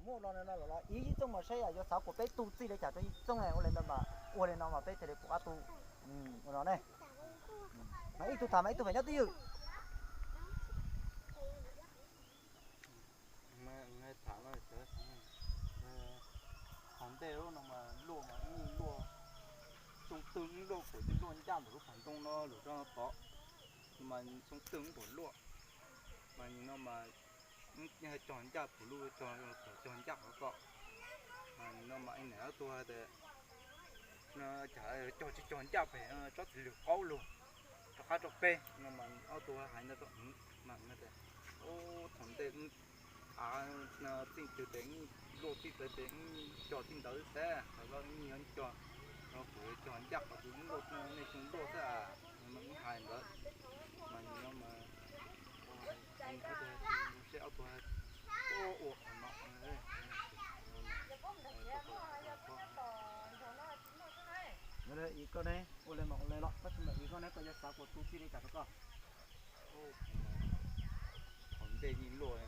Muab ua no no los ib txooj mas saib yuav xav kom peb tu txij li cas rau ib txooj, ua li no mas, ua li no mas peb thiaj li pom qab tu. Ua no ne, mas ib tug tham mas ib tug pem nyob twj ywm. Tham no, qhov ntej lub no mas luaj mas ib luaj, xyoo twg ib luaj kuj luaj ncaj ntawm lub qhov ntoo no lug rau tod, mas xyoo twg kuj luaj, mas nim no mas cog ncaj puv lub, cog puv cog ncaj qhov ko, mas nim no mas ib niam ob tug hais tias, no cas cog tsis cog ncaj pem tsob txiv lws qaub lug rov qab rau peb no mas ob tug hais ntawd rau mas tias, ub, thaum ntej av txij twg tes luaj txij ntawd tes cog txij ntawd xwb, thaum no yeej yuav cog, no kuv yuav cog ncaj qhov twg luaj nej xyoo luaj xwb a, no mas wb hais ntawd, mas nim no mas seb ob tug ua qhov no. Koj ne, ua li mas ua li los tab sis mas ua koj ne, koj yuav xav kom tu txij li cas rau koj? Qhov ntej yeej luaj,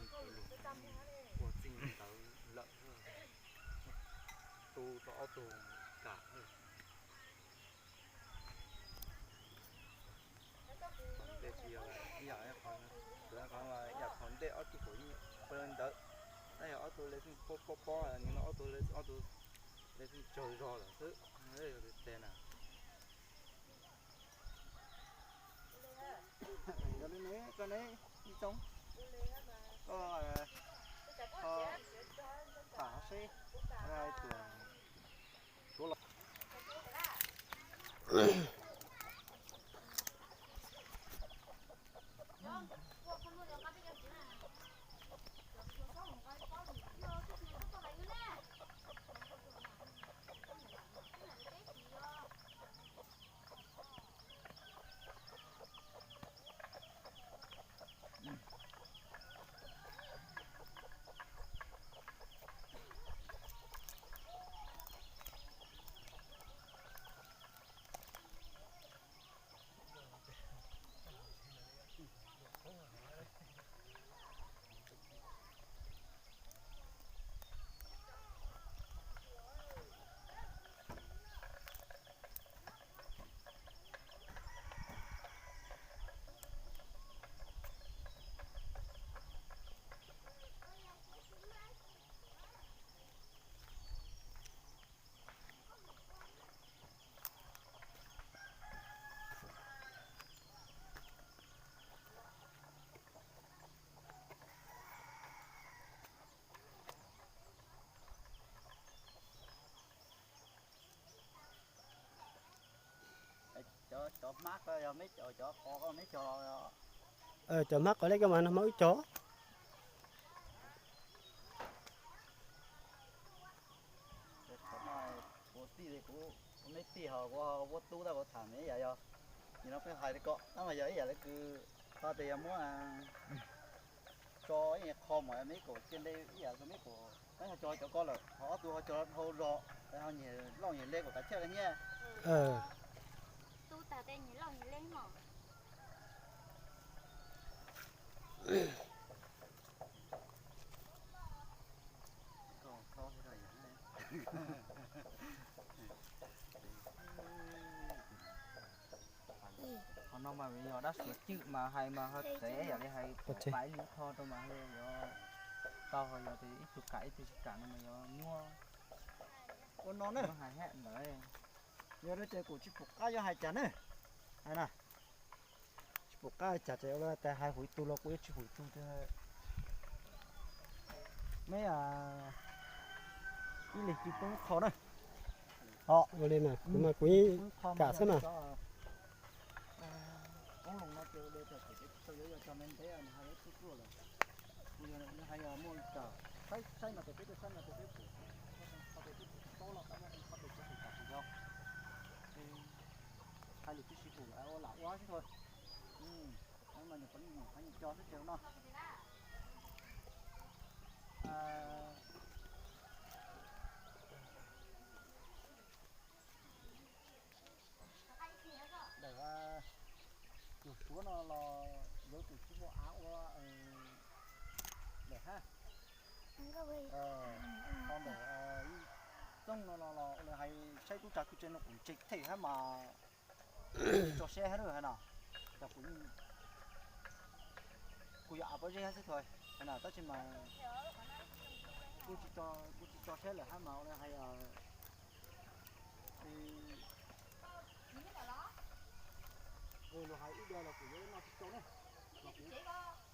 ua txij ntawd lawm, tu rau ob tug kam. Qhov ntej tsis yog ib yam, ib yam qhov ntej ob tug kuj ua li ntawd, tab yog ob tug li xwb pob pob pob, nim no ob tug li, ob tug li xwb tsawg zog lawm xwb, yog tes na. Yog li ne, koj ne, ib tsoom, koj tham seb, tus suav los. Cov hmab ko yog meb cog, cov qos ko meb cog los? Cov hmab qos lej ko mas no hmab wb cog. Kuv tij, kuv meb tij ho kuv vuab tub tab kuv tham me ib yam yog, nim no pheej hais li ko tab mas yog ib yam li kws ho tias yog muab tso ib qho mas meb kaum cia li ib yam li meb kaum, peb ho cog cov ko lawm ho ob tug ho cog dhau zog, ho nyias loj nyias le kuv kav chawj li thiab. Qhov no mas yog dab suav cwj mas hais mas ho txev yam li hais pais li qho rau mas yuav tau, ho yog tias ib tug kam ib tug tsis kam no mas yuav nyuaj. Ua no na, hais haj ntawd. Yog li ces kuv tsis pom qab yuav hais cas ne. Hais na, tsis pom qab hais cas ces ua li tas, hais huv tus los kuv yuav tsis huv tus tiag. Meb ib leeg cia poob qho na. Ua li mas kuv mas kuv yeej kam xwb mas. Poob loo no ces ua li tas kuv tsis tau yuav yog cov me ntev nws hais ib tug tuaj lawm. Kuv yog hais yog muaj li cas, saib saib no ces peb tuaj saib no ces peb pum, qhov tias peb pum tob los tab muaj qhov tias kuv pum tas kuv yog. Hais lus tib si pum ua lam ua xwb tho. Mas nws pom nws nyuam qhuav nyuam co xwb ces no. Daim tus suav no los yuav tus tsis muaj av ua lawm hab. Tau ntawm ib txooj no los ua li hais saib tub tsav kwj tse no kuv ntse them hab mas kuv tsis tso siab hab lawm hab no. Ces kuv, kuv yuav av pob zeb hab xwb tho hab no, tab sis mas kuv tsis tso siab lawm hab mas ua li hais luag hais ib dag los kuv yuav noj tsis tau ne, los kuv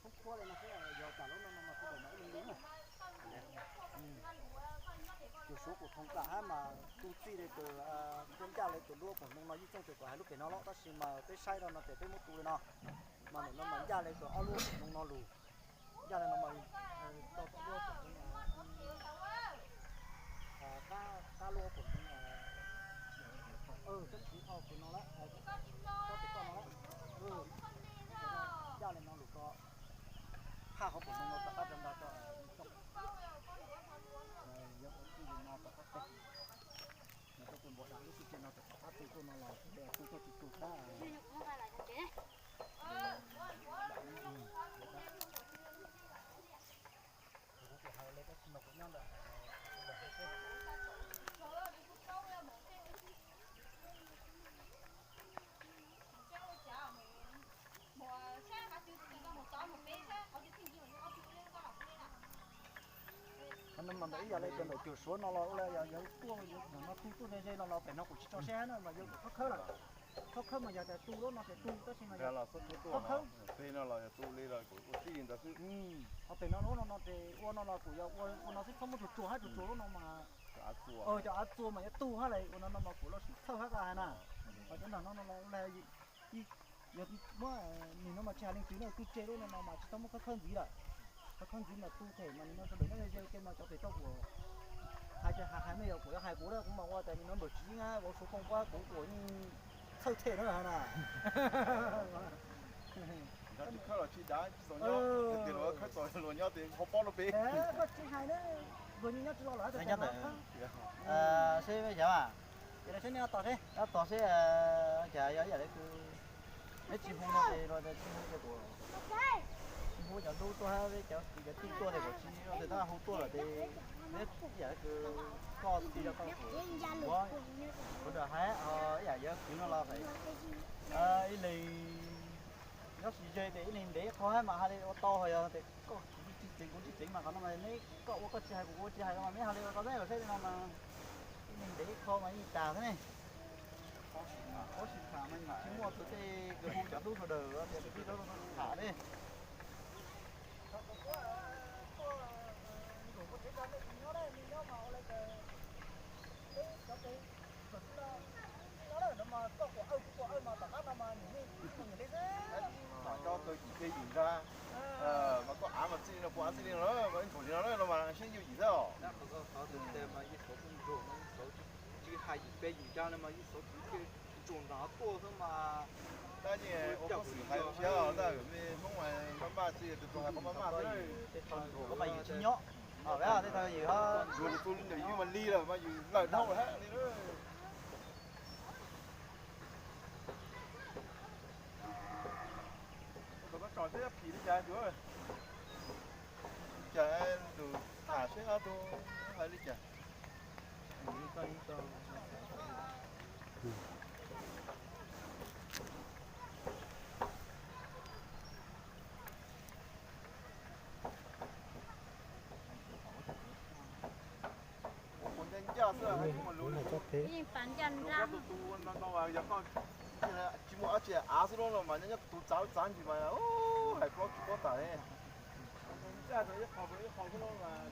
qhuab qhuab li no xwb, yog cas lub no no mas sawv daws mas ib leeg li na. Tus Suav kuv thoom kam hab mas tu txij li tus, ncaj li tus lub ua pom ntoo no yeej txooj tes kuv hais lub pem no los, tab sis mas peb saib rau no ces peb muab tu li no, mas ntawm no mas ncaj li tus ob lub ua pom ntoo no lug, ncaj li no mas tau tom lub ua pom ntoo, qab lub ua pom ntoo, tsob txiv tau tus no lawm, tsob tus toj no lawm, ncaj li no lug ko, phaj hauv pom ntoo no tom qab rau nrag tso, yog ua txij li no tom qab teg, no tau tus npua dam lub txij no tom qab teg tuaj no los tu tuaj tsis tu tab. Qhov no mas ntawm ib yam li cov ntawm cuag Suav no los ua li yog tuaj no tuaj ze ze los los pem no kuv tsis tso siab na mas yog khawb khawb lawm. Khawb khawb mas yog tias tu lub no ces tu tab sis mas yog khawb khawb. Pem no los yog tu li los kuv ua txij li ntawd xwb. Ho pem no lub no no ces ua no los kuv yog ua ua no xwb txhob muab tsuag tsuag hab tsuag tsuag lub no mas cov av txua mas yuav tu hab li ua no no mas kuv los sim txhawj hab qa hais na. Ho cov nram no no los ua li yog muab nim no mas tsis hais leej twg no kwj tse lub no no mas tsis txhob muab khawb khawb ntxiv lawm. Khawb khawb ntxiv mas tu them mas nim no sawv daws nyob ze ze ua ke mas cov pem tau kuv hais ces hais hais me yog kuv yuav hais kuv na kuv mas ua tas nim no npawm tsis yeej vauv Suav Phooj Pab kuv kuv yeej txhawj them na na. Khawb los tsis dav tsis txaus nyob, tias luag khawb txaus luag nyob tias ho pob rau pem. Koj tsis hais na, luag nyob tsis los lawm. Seb xyov ces seb nej tos seb, tos seb, cas yog ib yam li neb tsis hu no ces los tsis hu ces kuv tsis hu cov hlub tuaj hab cov kwv cov tij tuaj ces kuv tsis ua tes tab hu tuaj lawm ces neb ib yam li koj txiv los koj kuv, kuv ram hais ib yam yog kwv no los ib leeg nyob tsis ze ces ib leeg ntev qho hab mas hais li ua tau, ho yog tias koj tsis tseev kuv tsis tseev mas qhov no mas neb koj ua koj tsis hais kuv ua tsis hais no mas neb hais li ua tau neb los saib li no mas ib leeg ntev qho mas ib leeg tas xwb ne. Qhov sim tham mas tsis muaj tus tej kws hu cov hlub sawv daws tias tus twg rau tham ne. Mam coj tau yim peb yim nrab, mas koj av mas txij li no, kuv av txij li no, mas ib nthaum li no no mas sib yuj yim xwb os. Tsis hais yim peb yim nrab no mas yeej xauv tsis ntsuas nrad tuaj xwb mas. Tab yeej ua koj xwm hais siab, tab me Hmoob maj maj txij tus tug hais qhov maj maj xwb. Mas yus tsis nyob, tej thaum yus ntsuas tus tug li ntawm yus mas li lawm mas yus lawm dhau lawm hab li. Thaum koj tsom seb phim li cas, cas lus tham seb ob tug hais li cas. Ua ncaj ncaj xwb, ua lub tus tus no no yog koj tsis muaj dab tsi av xwb los mas nyob nyob tus tus txav txav ntsis mas hais plaub tsis paub tas li. Ncaj ib qho ib qho xwb los mas.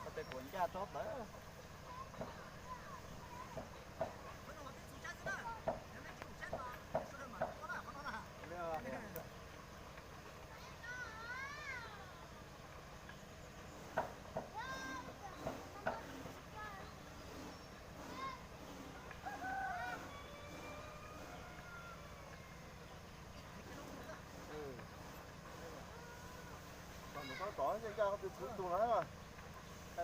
Koj tes kuv ncaj tsob tawv. Tom tom ncaj ncaj qhov twg txhuv tus no.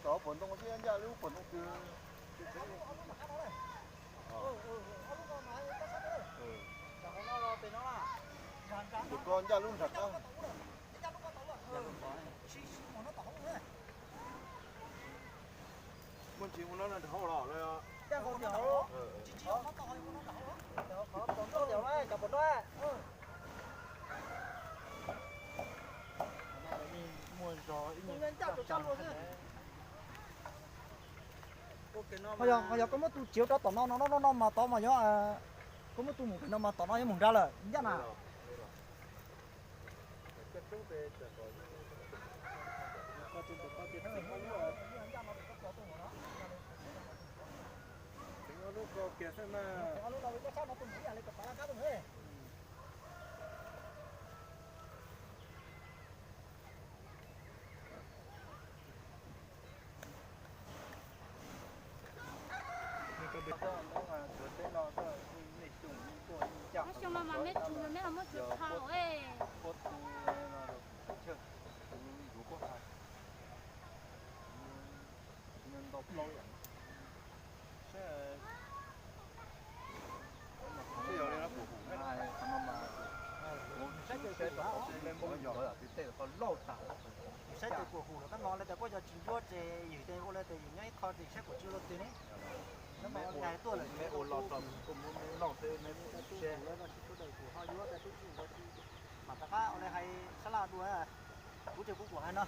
Tom puag ntoo thiab ncaj lub puag ntoo twg. Tus ko ncaj lub nram qab. Muaj ntsis ua no nram hauv los. Ho yog koj muab tus txiav rau tom no no no no mas tod mas yog, koj muab tus mus pem no mas tom no yuav mus nrad lawm ncaj na. Xyoo no mas meb tsum, meb ho muab tsum tau. Saib tes kuam hum los koj no lawv tias koj yog tsis ntsuab ces yus tes ua li tes yus nyob ib qho ces saib kuam tsis ua twg ne. Neb ua los tau, kuv muab neb lauj xwb, neb ua tsis tau daws kuv ho yuav tes tub tsis ua tsis. Mas rov qab ua li hais sab laj dua, kuv ces kuv kuam hais no,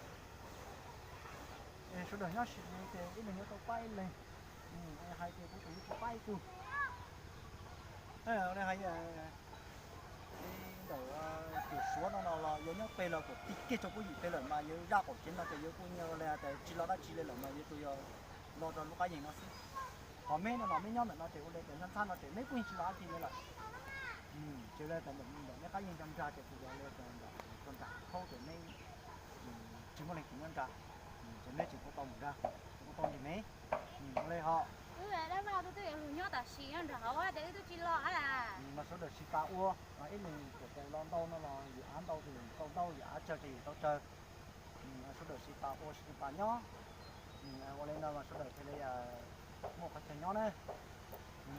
sawv daws nyob sim li ces ib leeg yuav tau pab ib leeg, hais ces kuv kuam yuav tsis pab ib tug. Ua li hais ntawm tus Suav no no los yog nyob pem los kuam tig kiag rau puag ywm pem lawm mas yawg zaj qaum tsev no ces yawg kuj nyias ua li hais tias tsis los dab tsi li lawm mas yawg tsuas yog los rau lub qab yeeg no xwb. Ho meb no los meb nyob ntawm no ces ua li tias nyob ntxhab no ces meb kuj yeej tsis los dab tsi li lawm. Ces ua li tias ntawm meb qab yeeg nrag nrag ces tsuas yog li tias ntawm tso nram khaub ces meb tsis muaj leej twg nyob nrag, ces meb tseem kuj tau mus nrag, tseem kuj tau nrog meb. Ua li ho wb dab vaj tus twb yuav lug nyob tam sim nyob nrag hauv tias wb twb tsis los mas sawv daws sib pab ua, ib leeg kuam tes los ntau no los yus av ntau ces yus tau ntau, yus av tsawg ces yus tau tsawg. Sawv daws sib pab ua sib pab nyob. Ua li no mas sawv daws thiaj li muaj qhov chaw nyob na.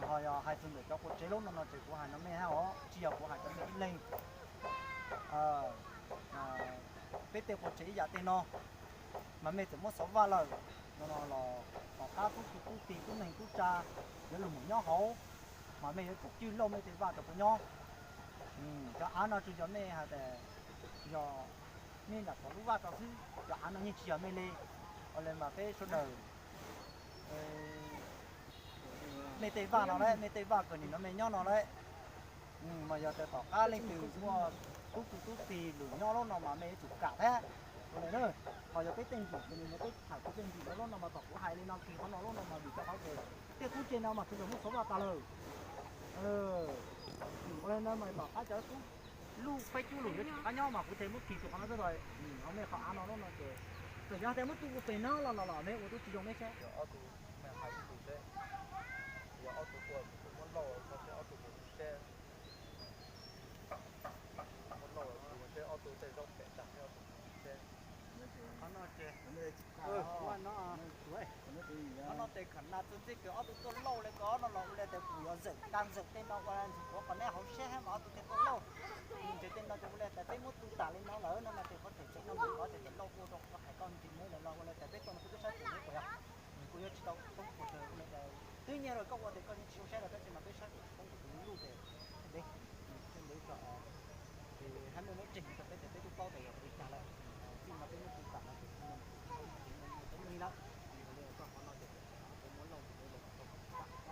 Ho yog hais txog ntawm cov qua tsev lub no no ces kuv hais no mej hab os, tsis yog kuv hais rau mej ib leeg. Peb tej qua tsev ib yam tej no mas mej txawm muab xov vaj lawm no no los tom qab tub tug tub tij tub neeg tub tsa yuav lug mus nyob hauv mas mej yuav tsum cwj lauj mej tej vaj rau puab nyob. Cov av no tsuas yog mej hais tias yog mej lam pov lub vaj rau xwb, cov av no yeej tsis yog mej li. Ua li mas peb sawv daws mej tej vaj no lawm, mej tej vaj kws nim no mej nyob no lawm, mas yog tias tom qab leej twg muaj tub tug tub tij lug nyob lub no mas mej yuav tsum kam thiab. Ua li na, ho yog peb tej ntsim kws nim no peb tham kuv tej ntsim no lub no mas tom kuv hais li no kis qhov no lub no mas vim rau qhov tias tej qub tsev no mas sawv daws muab xov vaj tas lawm. Ua li no mas tom qab cov tub luj peb cub lug yuav tsis qab nyob mas kuv thiaj muab kis rau qhov no xwb. Ho mej qhov av no lub no ces txawm yog tias muab tu ua pem no los los los mej ua tub tsis zoo mej seb. Yog ob tug, mej hais ib tug seb, yog ob tug ua kuv muab lauj txog seb ob tug mus seb, muab lauj kuv seb ob tug tej zaub pem tag seb ob tug mus seb. Qhov no ces, qhov no tes kham nas txog txij kws ob tug tuaj lauj li ko no los ua li tias kuv yuav zawm kag zawm tej no ua ntxuag kuv qhov neb hauv siab hab mas ob tug thiaj tuaj lauj. Ntshe tej no ces ua li tias peb muab tu tas li no lawm no no ces qhov tseem tseem no mus kov ces txawm lauj ua rau kuv hais koj ntsis neb lawm los ua li tias peb tuaj no peb twb saib pum neb puas yog, kuv yuav tsis tau poob kuv tus ua li tias twb nyiaj rau koj ua tes koj yeej tsis zoo saib rau tab sis mas peb saib pum tsis poob kuv tus lub lub tes ntev, ntev tso. Ces hab mej muab tseeg rau peb tes peb twb paub tas yog ua li cas lawm. Txij no peb muab tu tas no ces txij no mus kuv tsis poob kuv tus lub lub li lawm. Yog li koj qhov no ces kuv muab lauj tes lawm tau kuv tsis tas.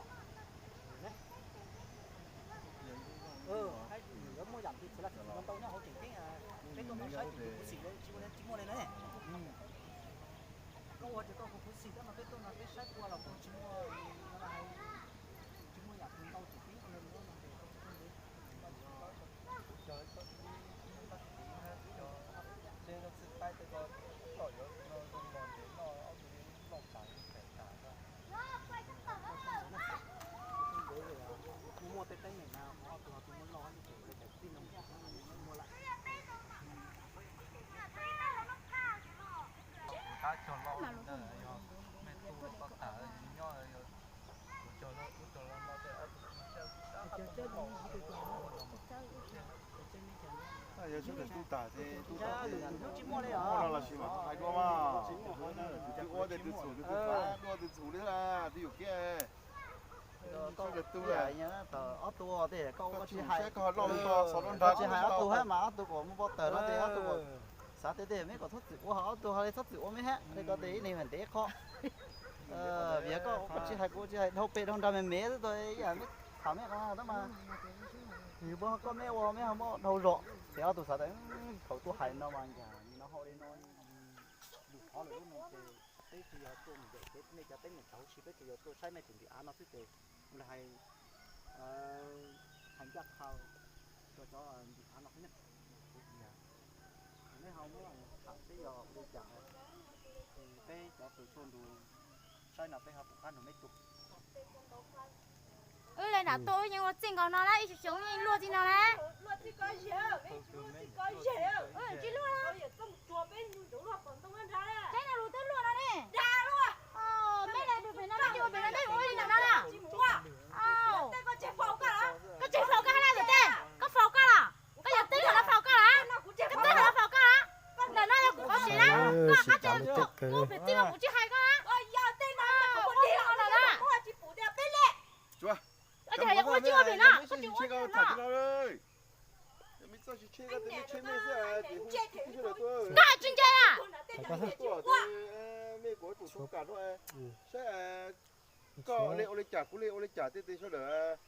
Yuav muaj yam twg txiv laj txiv txiv ntau nyob hauv tseem ceeb, peb tuaj mus saib tseem tsis khuv xim li, tsis muaj li na. Koj ua ces koj khuv xim tab mas peb tuaj no peb saib ua los kuj tsis muaj, tsis muaj yam twg ntau tseem ceeb ua li no ces koj tsis tuaj ntev. Kuv caw koj tsis muaj tab sis tsis yog seb lub xwb taib tej ko tsis tau yuav no zoo los ntev noj ob tug li lauj tas li pem tas. Muaj muaj tej teeb meem na qhov ob tug ho tsis muaj lauj li ces ua li cas txij no mus muaj lawm. Qab cog lauj ntawd yog Yog sawv daws tu tas ces tu tas ces muaj no los sis mam hais dua mas. Tus twg ua ces tus txhum, tus twg fav dua tus txhum li, twb yuam kev. Sawv daws tu, ob tug tej koj ua tsis hais, koj tsis hais ob tug hab mas ob tug kom muaj npau taws no ces ob tug kom xav tej tej meb kom txhob txwm ua, ob tug ho li txhob txwm ua meb hab, li ko ces ib leeg ntev qho. Vim koj ua tsis hais kuv tsis hais, dhau pem dhau nrag me me xwb, ib yam meb tham meb qhov no tab mas yus muab koj meb ua meb ho muab dhau zog ces ob tug xav tias thaum tuaj hais no mas ncaim no hau li no, yus thov lawm lub no ces peb tsis yog tuaj mus ncaim kev nej cov teeb meem tau, sis peb tsuas yog tuaj saib nej tus ntim av no xwb ces ua li hais, hais ncaj qha rau cov ntim av no xwb na. Nej ho muab tham seb yog ua li cas, peb cov kws tshuaj nrug saib no peb ho pum qab nrug meb tu. Wb le nram tuaj wb yeej ua txij nkaus no na, ib xyoos xyoo yeej luaj txij no na. Tsis luaj. Saib no lus twb luaj no ne. Meb le pem no, meb ua pem no, meb ua li ntawm no na. Koj tsis faus koj hab na ntawm tej, koj faus koj los? Koj yog teb no faus koj los? Koj teb no faus koj los? Ntawm no yog kuv qhov tsev na, koj qab tsev, kuv pem txij no kuv tsis hais koj. Koj tsis hais yog ua tsis ua pem no, koj tsis ua pem no. Koj tsis ntse a? Koj le ua li cas kuv le ua li cas tej tej sawv daws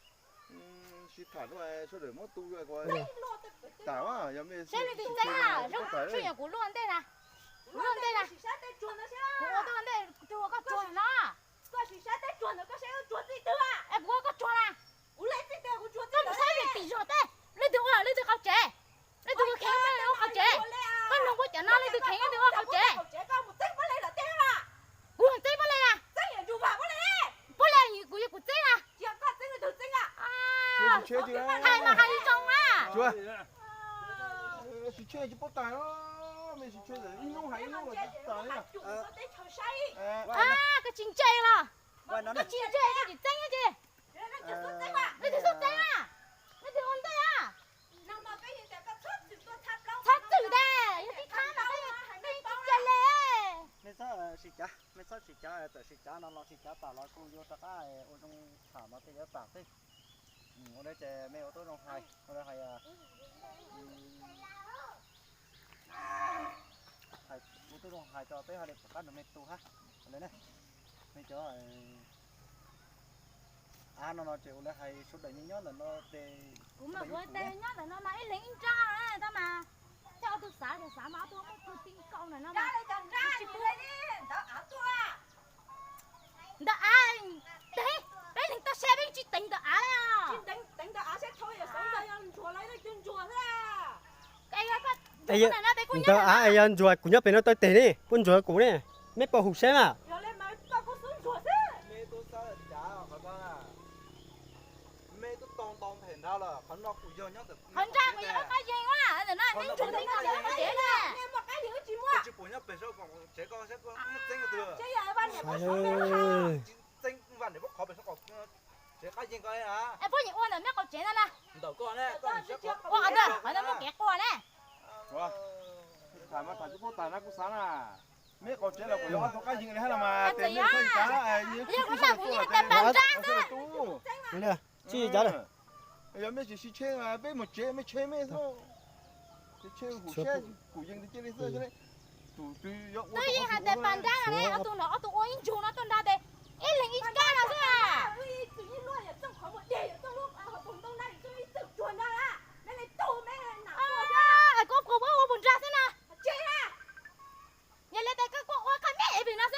sib tham no sawv daws muab tu tas. Saib leej twg txeeb na, zoo tsuj yog kuv luaj ntej na. Kuv luaj ntej na. Kuv ua tuaj ntej, kuv ua koj tsuag no. Es kuv ua koj tsuag na. Koj mus saib leej twg zog tej, leej twg ua leej twg qhov tsev, leej twg ua kheev ua qhov tsev. Koj nug kuv cov no leej twg kheev leej twg ua qhov tsev. Kuv txeeb puab le na. Puab le, kuv yog kuv txeeb na. Hais mas hais zoo na. Koj tsis ntse los? Koj tsis ntse, koj tsis txeeb ces leej twg xub txeeb a? Leej twg ua ntej a? Txhob txwm tes, yog tib thab mas peb tsis cia le. Mej txhob sim cav, mej txhob sim cav, txawm sim cav no los sim cav tas los kuj yuav rov qab ua zoo tham mas tej yuav tas xwb. Ua li ces mej ua tib zoo hais, ua li hais, ua tib zoo hais rau peb hais li pom qab nrog mej tu hab. Mej cov av no no ces ua li hais sawv daws nyob ntawm no ces kuv mas kuv tes nyob ntawm no mas ib leeg ib nrab tab mas tej ob tug xav ces xav mas ob tug muaj pug ti nkaus ntawm no mas tsis pub. Ntawm av, peb leeg toj siab peb tsis teev ntawm av li os. Ntawm av es yog ntsuag kuv nyob pem no tau teg ne, puab ntsuag kuv ne, meb puas hum saib mas. Qhov nrag kuv yog qab yeeg ua ntawm no, meb ntsuag teb qab yeeg na. Puab nyiam ua ntawm meb qhov tsev na na. Ua ntawm qhov no muaj kev qua ne. Tham mas tham tsis paub tas na kuv xav na. Meb qhov tsev los kuv yog ob tug qab yeeg li hab los mas tes mej txhob cav, yog kuv mas kuv yeej hais tias pas nrag xwb. Tsis cav lawm. Yog mej tsis sib tsheb peb mus tsev mej tsheb mej xwb. Tsheb hum siab kuv yeej cia li xwb. Tus twg yuav ua twb yeej hais tias pas nrag ne, ob tug no ob tug ua ib ntsug no tuaj nrag tes ib leeg ib kab no xwb. Koj puas ua puas nrag xwb na. Yog li tes koj kuj ua qhov mej pem no xwb.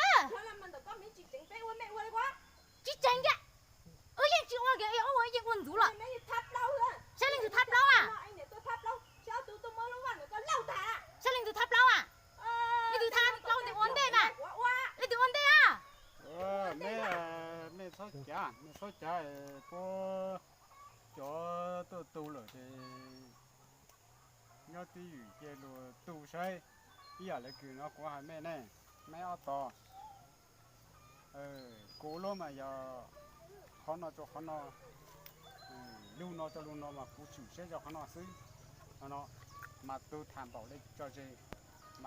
Tsis tseev kiag. Wb yeej tsis ua kiag, wb ua yeej ua ntxuv lawm. Saib leej twg thab plaub a? Saib leej twg thab plaub a? Leej twg thab plaub tes ua ntej mas. Leej twg ua ntej a? Mej, mej txhob cav, mej txhob cav, puab cov tuaj tu lawm ces nyob twj ywm cia luag tu saib. Ib yam li kws no kuv hais mej ne, meb ob tog Kuv lub mas yog qhov no rau qhov no, lub no rau lub no mas kuv tshwm siab rau qhov no xwb. Qhov no mas tus tham npaum li tso ze.